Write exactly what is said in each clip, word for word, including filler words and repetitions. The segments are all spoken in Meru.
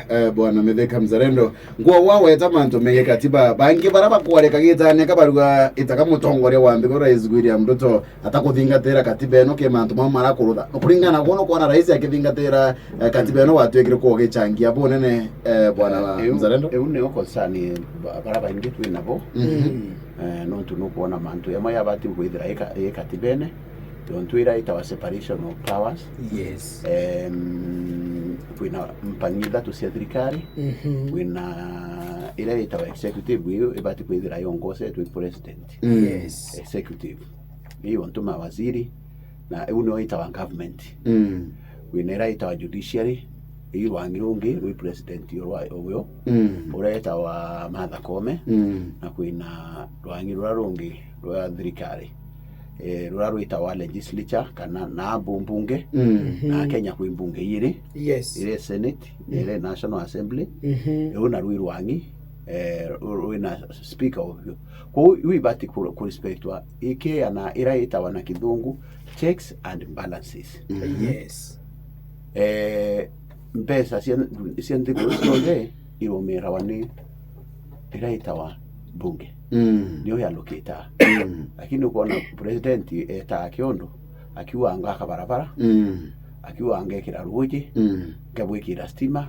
Eh, bwana Mithika Mzalendo, ngwa waweta mantu megi katiba, bangi bara bakwareka gitania kabaruga itaka mutongoria wa nthiguru Rais William Ruto atakuthingatira katiba eno, ki mantu mau marakurutha. Kuringana na gwo nukwona rais akithingatira, eh, katiba eno watwikire kwa ugichangia bunene, eh, bwana Mzalendo? Iu nio concern ba-, bara baingi twi nabo. Mhm. Eh, nontu nukwona mantu jamwe jabati kwithira i ka-, i katibene, tontu ira itawa separation of powers. Yes. Em, kwina mpang'i ithatu cia thirikari, mhm, kwina ira itawa executive, iu ibati kwithira yongosetwe i president. Mm. Yes. Executive. Iu ontu mawaziri, na iu nio itawa government. Mm. Kwina ira itawa judiciary, ii rwang'i rungi rwi president uria uyo, mm, uria itawa Martha Koome, mm, na kwina rwang'i ruria rungi rwa thirikari, eh, ruria rwitawa legislature, kana na bu-, mbunge, mm, na Kenya kwi mbunge iri, yes, iri senate, na iri national assembly, mhm, iu na rwi rwang'i, eh, ru-, rwina speaker ovyo. Kwou iu ibati ku-, kurespectwa, ikiana ira itawa na kithungu checks and balances. Mhm. Yes. Eh, mbeca cia, cia nthiguru cionthe irumirawa ni ira itawa mbunge. Mm. Nio yallocataa. Mm. Lakini ukwona president etaa kiondo, akiuga ngaka barabara, mm, akiuga ngekira ruuji, mm, ngabwikira stima,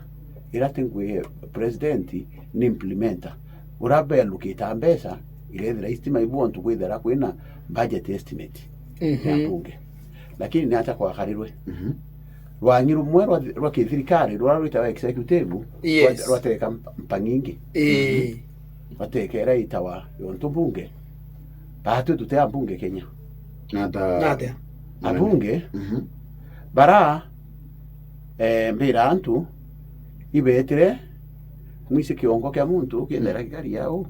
ira ti ngwi president ni implementer. Uria beallocataa mbeca, irethira i stima ibu ontu kwithira kwina budget estimate ya, mhm, mbunge. Lakini ni atia kwakarirwe? Mhm. Rwang'i rumwe rwa thi-, rwa kithirikari, ruria rwitawa executive, yes, rwa-, rwateka mp-, mpang'i ingi. Ii. Mhm. Rwateka ira itawa yontu mbunge. Batwi tuti a mbunge Kenya. Nata? Natia? Abunge, mhm, bara, eh, mbira antu, ibetire, mwisi kiongo kia muntu kiendera, mm, gikari au.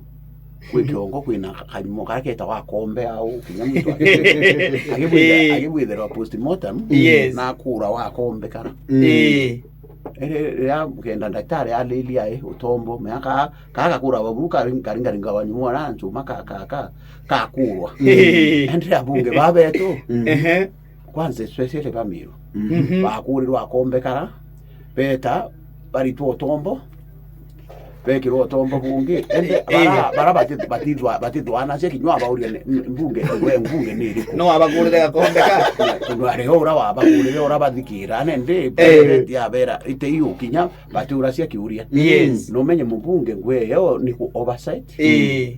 Kwi kiongo kwina ka-, kanyumo karia ketagwa akombe au, kinya muntu agi-, agibwithira-, ii, agibwithirwa postmortem, yes, na akura wa akombe kara. Mm. Ii. Iri riria kenda ndaktari aliria ai utombo, mea ka, ka gakura wa buru kari, kari ngaringa wa nyumo ara nchuma ka, ka, ka, kakurwa. Mm. Indi abunge ba betu, mm, ehe, kwanza especially ba Meru, mhm, bakurirwa akombe kara, beta, baritwa utombo, bekirwa utombo bungi. Indi, eh, bara, bara bati-, batithwa-, batithwanacia kinya wabauria ni, ni mbunge, we mbunge ni iriku? No abakurire gakombe ka? Tondu ari o ura wabakurire, ura bathikira, nindi, eh, president yabera, ite iu kinya, batiuracia kiuria. Yes. Numenye mubunge ngwe yo ni ku oversight. Eh.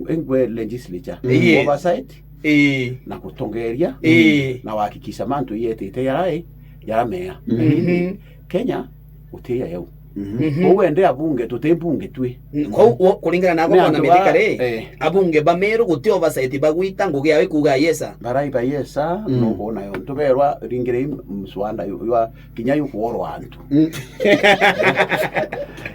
Engwe legislature. Yes. Oversight. Ii. Na kutongeria. Ii. Na wahakikisha mantu yetite yarai, yaramea. Mhm. Lakini Kenya, utiya yau. Mhm. Mhm. Kou ende abunge, tuti mbunge twi. N-, kou, o, kuringana na ni bwana antu ba-, Mithika ri, eh, abunge ba Meru guti oversight bagwita ngugi yao ikuga yesa. Barai ba yesa, mm, no bona yo. Ntuberwa ringire mswanda yu-, ywa kinya yukuorwa antu. Mm.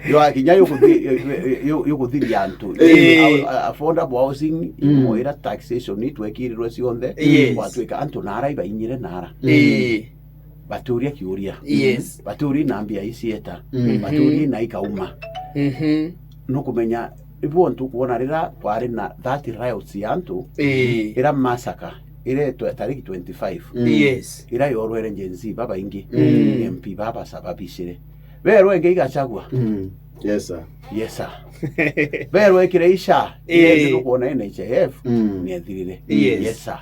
Yo, kinya yukuthi-, yu-, yu-, yu-, yukuthiria antu. Ii. A-, a-, affordable housing, mm, imo ira taxation itwekirirwe cionthe, yes, gwatwika antu nara ibainyire nara. Ii. Baturia kiuria. Yes. Baturia na mbia icieta. Mhm. Baturia na ikauma. Mhm. Nukumenya, ibu ontu kuona rira kwari na that riots ya antu, ii, ira massacre, ire twe-, tariki twenty-five. Mm. Yes. Ira yorwere Gen Z babaingi, mm, M P babasababishire. Berwe ingi igachagua. Mm. Yes, sir. Yes, sir. Berwe ikire isha, ii, ire ndu kuona N H I F, mm, ni ethirire. Yes. Yes, sir.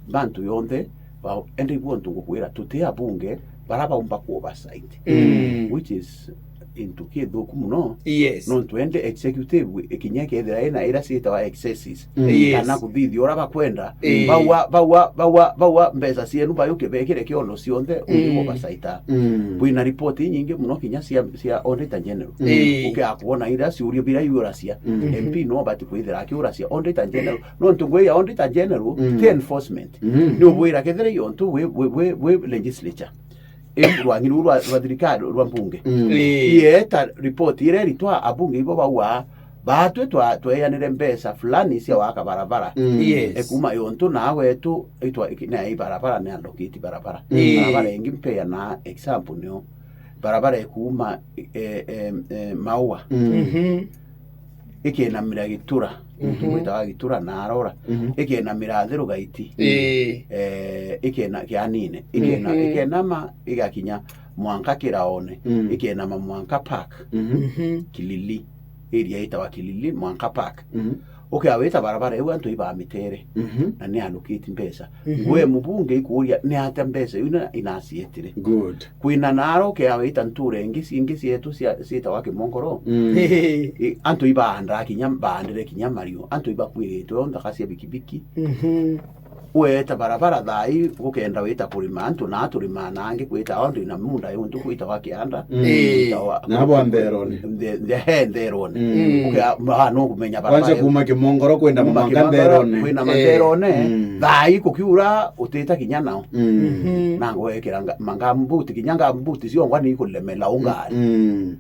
Bantu yonthe, ba-, ende ibu ontu ngukwira, tuti abunge, bara baumba ku oversight. Mm. Which is into kithuku muno. Yes. Nontu ende executive ikinya kethira ina ira ciitawa excesses. Mm. Yes. Kana kuthithia ura bakwenda. Eh. Baua, baua, baua, baua mbeca cienu bayuke bekire kiondo cionthe, mm, uthi oversight. Mm. Kwina report inyingi muno kinya cia, cia Auditor General. Eh. Ukiakwona ira ciuria bira iuracia. Mm. M P no bati kwithira akiuracia Auditor General. Nontu ngui ya Auditor General, mm, ti enforcement. Mm. Ni ubwira kethira iyo ntu wi, wi, wi, wi legislature. I rwang'i ruu rwa, rwa thirikari, rwa mbunge. Mm. Ii. Ieta report ira iritwa abunge ibo bauga, batwi twa, tweanire mbeca fulani cia waka barabara. Mm. Yes. E kuma yontu na wetu itwa, iki-, na i barabara ni allocate barabara. Mm. Barabara ingi mpeana example nio barabara ikuma, e, e, e, Maua. Mm. Mhm. Ikenamira Gitura, mhm, gwitaga Gitura na Arora, mhm, ikenamira Athiru Gaiti, ii, eh, ikena-, Kianine, ikena-, mhm, ikenama igakinya mwanka Kiraone, Mm. ikenama mwanka Park, Mhm. Mhm. Kilili, area itawa Kilili, mwanka Park. Mhm. Ukea wita barabara iu antu ibamitere, Mhm. na ni allocate mbeca. Mhm. Ngwe mubunge ikuuria ni atia mbeca iu ina-, inacietire. Good. Kwina naara ukea wita ntura ingi ciingi cietu cia-, ciitawa Kimongoro. Mm. I-, antu ibaandaa kinya, baandire kinya mariu. Antu ibakuiritwe o nthaka cia bikibiki. Mhm. Weeta barabara thaa ii gukenda wita kurima antu, na turimaa na angi kwita o ndina munda yuntu kwitawa kianda. Mm. Ii. Kwitawa Na abo antherone. Nthe-, nthe-, he ntherone. Mm. Ukea, ma, no kumenya barabara Kwanza iu. Kuma Kimongoro kwenda Kuma mwanka Kimongoro ntherone. Kwina Eh. Matherone. Mm. Thaa ii kukiura utita kinya nao. Mm. Mhm. Na ngwekira nga-, ma ngambuti, kinya ngambuti ciongwa ni ikulemela ungari. Mm.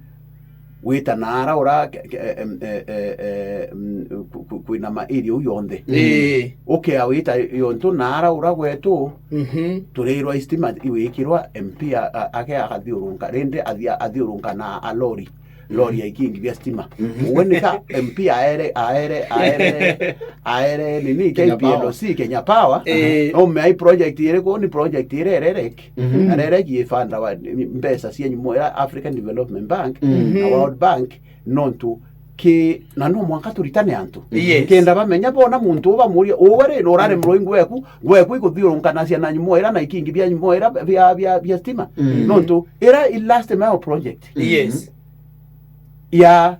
Wita naara ura ke-, ke-, em, e, e, e, mm, ku-, ku-, kwina ma area u yonthe. Ii. Ukea wita yontu naara ura gwetu, Mhm. turirwa istima iwikirwa M P a-, a-, ake akathiurunka, rindi athia-, athiurunka na alori. Lori ya ikingi bia stima. Mhm. Uwe nika M P aere, aere, aere, aere nini, Kenya Power. K P L C, Kenya Power. Eh. No mea i project iriku? Ni project ire ererek. Mhm. Na ererek ifanda wa mbeca cia nyumo ira African Development Bank, Mhm. na World Bank, nontu ki, na no mwanka turitane antu. Yes. Kenda bamenya bona muntu u bamuria, uwe ri, no urare mroingu weku, weku ikuthiurunka na ciana nyumo ira na ikingi bia nyumo ira bia, bia, bia stima. Mm. Nontu ira i last mile project. Yes. Ya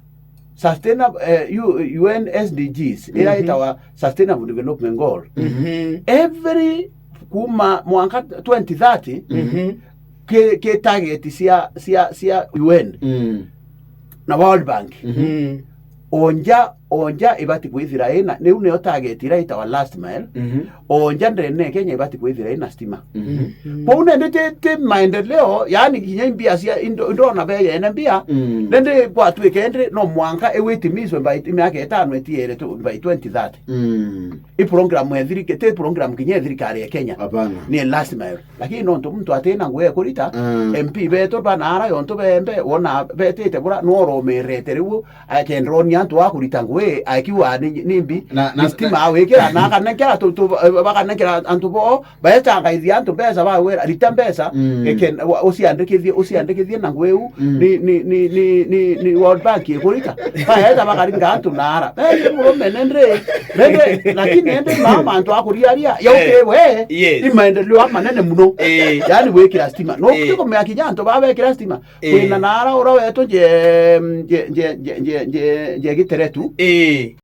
sustainable, eh, U-, U N S D Gs, ira Mhm. itawa Sustainable Development Goal. Mhm. Every kuma mwanka twenty thirty, Mhm. ki, ki target cia, cia, cia U N Mm. na World Bank. Mhm. Mm. Onja, onja ibati kwithira ina, niu niyo target ira itawa last mile. Mhm. Onja ndene Kenya ibati kwithira ina stima. Mhm. Mm. Kwou nende ti, ti maendeleo, yani kinya imbia cia indo, ndona bei yene mbia, Mm. nende gwatuike ndi no mwanka iwitimizwe by miaka itano itiere tu, by twenty thirty. Mm. I program ya thirikari, ti program kinya ya thirikari ya Kenya. Hapana. Ni last mile. Lakini nontu muntu atina ngugi ya kurita, Mm. M P betu banaara yontu bembe, wona betite bura, no uromerete riu, akenderonia antu a kurita ngugi, akiuga ni, ni mbi, Na, na, ni stima na awikira, na akanenkera tu, tu, bakanenkera antu bo, baetangaithia antu mbeca, bawira, rita mbeca, Mm. eken-, wa-, uciandikithie, uciandikithie na ngugi iu, Mm. ni, ni, ni, ni, ni, ni World Bank ikurita. Baeta bakaringa antu naara. Bende murume, nende, nende, lakini nende mama antu akuriaria, yauke Eh. we, Yes. i maendeleo amanene muno. Eh. Yani gwikira stima. No Eh. kikumea kinya antu babekira stima. Eh. Kwina naara ura wetu nje, nje, nje, nje, nje, nje, nje Giteretu. Eh.